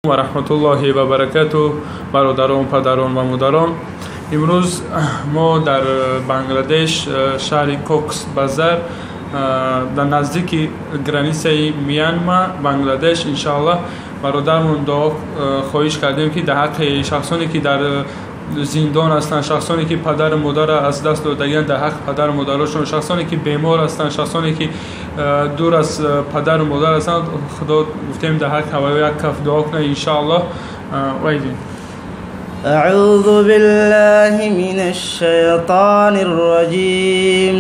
Ва раҳматуллоҳи ва баракату. Бародарон, падарон ва модарон, имрӯз мо дар Бангладеш, шаҳри Кокс Базар, дар наздики границаи Мянма Бангладеш, иншааллоҳ бародармон дуо хоҳиш кардем, ки дар ҳаққи шахсоне, ки дар зиндон ҳастанд, шахсоне, ки падару модарро аз даст додагианд, дар ҳаққи падару модарошон, шахсоне, ки бемор ҳастанд, шахсоне, ки дур аз падару модар ҳастанд, худо гуфтем дар ҳаққи ҳаваё як каф дуо кунад, иншааллоҳ. Вайдин. أعوذ بالله من الشيطان الرجيم.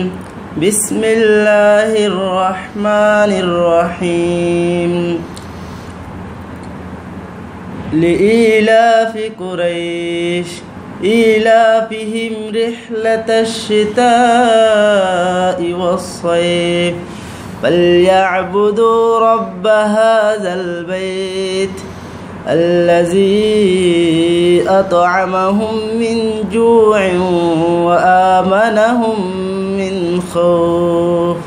بسم الله الرحمن الرحيم. لإيلاف قريش إيلافهم رحلة الشتاء والصيف فليعبدوا رب هذا البيت الذي أطعمهم من جوع وآمنهم من خوف.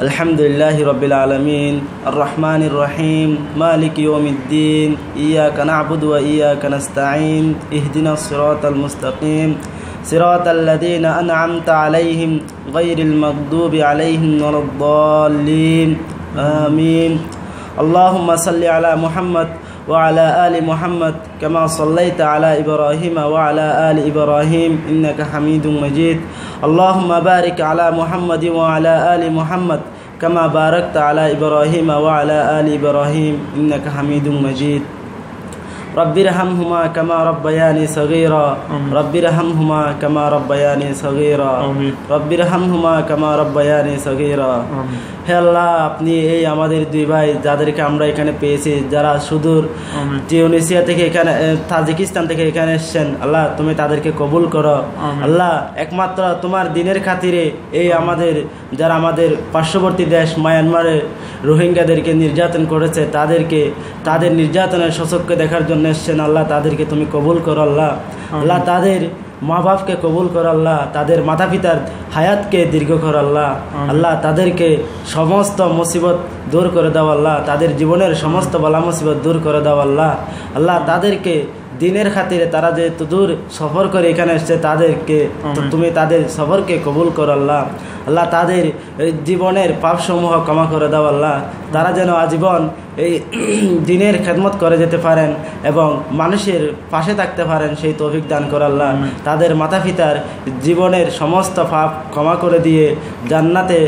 الحمد لله رب العالمين الرحمن الرحيم مالك يوم الدين إياك نعبد وإياك نستعين اهدنا الصراط المستقيم صراط الذين أنعمت عليهم غير المغضوب عليهم ولا الضالين آمين. اللهم صل على محمد وعلى آل محمد كما صليت على إبراهيم وعلى آل إبراهيم إنك حميد مجيد. اللهم بارك على محمد وعلى آل محمد كما باركت على إبراهيم وعلى آل إبراهيم إنك حميد مجيد. رب ارحمهما كما ربياني صغيرا. رب ارحمهما كما ربياني صغيرا. رب ارحمهما كما ربياني صغيرا. হে আল্লাহ, আপনি এই আমাদের দুই ভাই যাদেরকে আমরা এখানে পেয়েছি, যারা সুদূর তিউনিসিয়া থেকে এখানে, তাজিকিস্তান থেকে এখানে এসেছেন, আল্লাহ তুমি তাদেরকে কবুল করো। আল্লাহ একমাত্র তোমার দিনের খাতিরে এই আমাদের যারা আমাদের পার্শ্ববর্তী দেশ মায়ানমারের রোহিঙ্গাদেরকে নির্যাতন করেছে, তাদেরকে তাদের নির্যাতনের সচক্ষে দেখার জন্য এসেছেন, আল্লাহ তাদেরকে তুমি কবুল করো। আল্লাহ আল্লাহ তাদের মা বাপকে কবুল কর, আল্লাহ তাদের মাতা পিতার হায়াতকে দীর্ঘ কর, আল্লাহ আল্লাহ তাদেরকে সমস্ত মুসিবত দূর করে দাও, আল্লাহ তাদের জীবনের সমস্ত বালা মুসিবত দূর করে দাও, আল্লাহ আল্লাহ তাদেরকে দিনের খাতিরে তারা যে দূর সফর করে এখানে এসছে, তাদেরকে তুমি তাদের সফরকে কবুল কর। আল্লাহ আল্লাহ তাদের জীবনের পাপসমূহ ক্ষমা করে দাও, আল্লাহ তারা যেন আজীবন এই দিনের খেদমত করে যেতে পারেন এবং মানুষের পাশে থাকতে পারেন, সেই তৌফিক দান কর। আল্লাহ তাদের মাতা পিতার জীবনের সমস্ত পাপ ক্ষমা করে দিয়ে জান্নাতে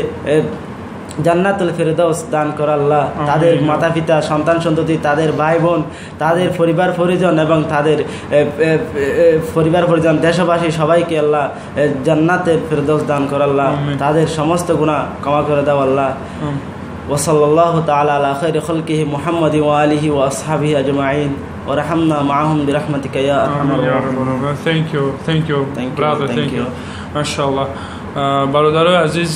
জান্নাতুল ফেরদৌস দান কর। আল্লাহ তাদের মাতা পিতা, সন্তান সন্ততি, তাদের ভাই বোন, তাদের পরিবার পরিজন এবং তাদের পরিবার পরিজন, দেশবাসী সবাইকে আল্লাহ জান্নাতের ফেরদৌস দান কর। আল্লাহ তাদের সমস্ত গুনাহ ক্ষমা করে দাও। আল্লাহ ওয়া তাআলা আলা খায়রি খালকিহি মুহাম্মাদি ওয়া আলিহি ওয়া আসহাবিহি আজমাইন ওয়া মাআহুম বিরহমাতিকা ইয়া আরহামার রাহিমিন। Thank you, thank you brother, thank you. মাশাআল্লাহ. Бародарои азиз,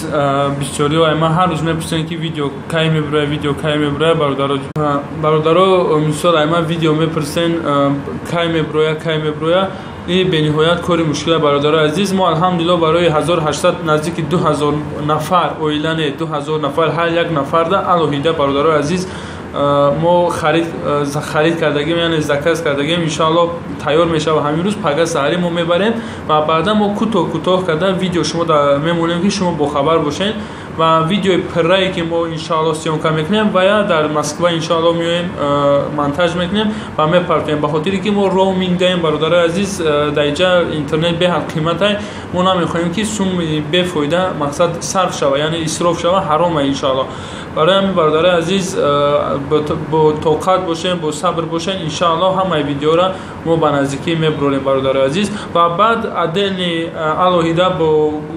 бисёриҳо ма ҳар рӯз мепурсанд, ки видео кай мебуроя, видео кай мебуроя. Бародаро, мисол ай ма видео мепурсен, кай мебуроя, кай мебуроя. И бениҳоят кори мушкила, бародарои азиз. Мо алҳамдулилло барои 1800, наздики 2000 нафар оила, не, 2000 нафар, ҳар як нафарда алоҳида, бародарои азиз, мо харид кардагим, яъне заказ кардагим. Иншоалло тайёр мешава ҳамин рӯз, пага саҳарӣ мо мебарем ва баъдан мо кӯтоҳ кӯтоҳ карда видео шумо мемонем, ки шумо бохабар бошед. Ва видеои пуррае, ки мо иншоалло съёмка мекунем ва я дар Москва иншоалло меоем, монтаж мекунем ва мепартоем. Ба хотире ки мо роуминг даем, бародарои азиз, дар инҷа интернет беҳад қиматай, мо намехоҳем, ки суми бефоида мақсад сарф шава, яъне исроф шава, ҳарома иншоалло. Барои ҳамин, бародарои азиз, бо тоқат бошем, бо сабр бошем, иншоалло ҳамаи видеора мо ба наздикӣ мебурорем, бародарои азиз. Ва баъд отдельный, алоҳида бо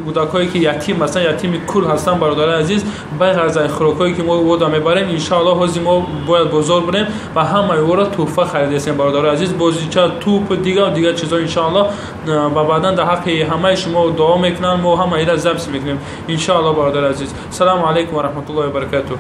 кӯдакҳое, ки ятим ҳастанд, ятими кул ҳастанд, бародарои азиз, бағайр аз хӯрокҳое, ки мо вода мебарем, иншоалло ҳозир мо бояд бозор бурем ва ҳамаи ӯро тӯҳфа харидастем, бародарои азиз, бозича, туп, дигар дигар чизҳо иншоалло. Ва баъдан дар ҳаққи ҳамаи шумо дуо мекунанд, мо ҳамаира запись мекунем иншоалло, бародари азиз. Салому алайкум ва раҳматуллоҳи ва баракатуҳ.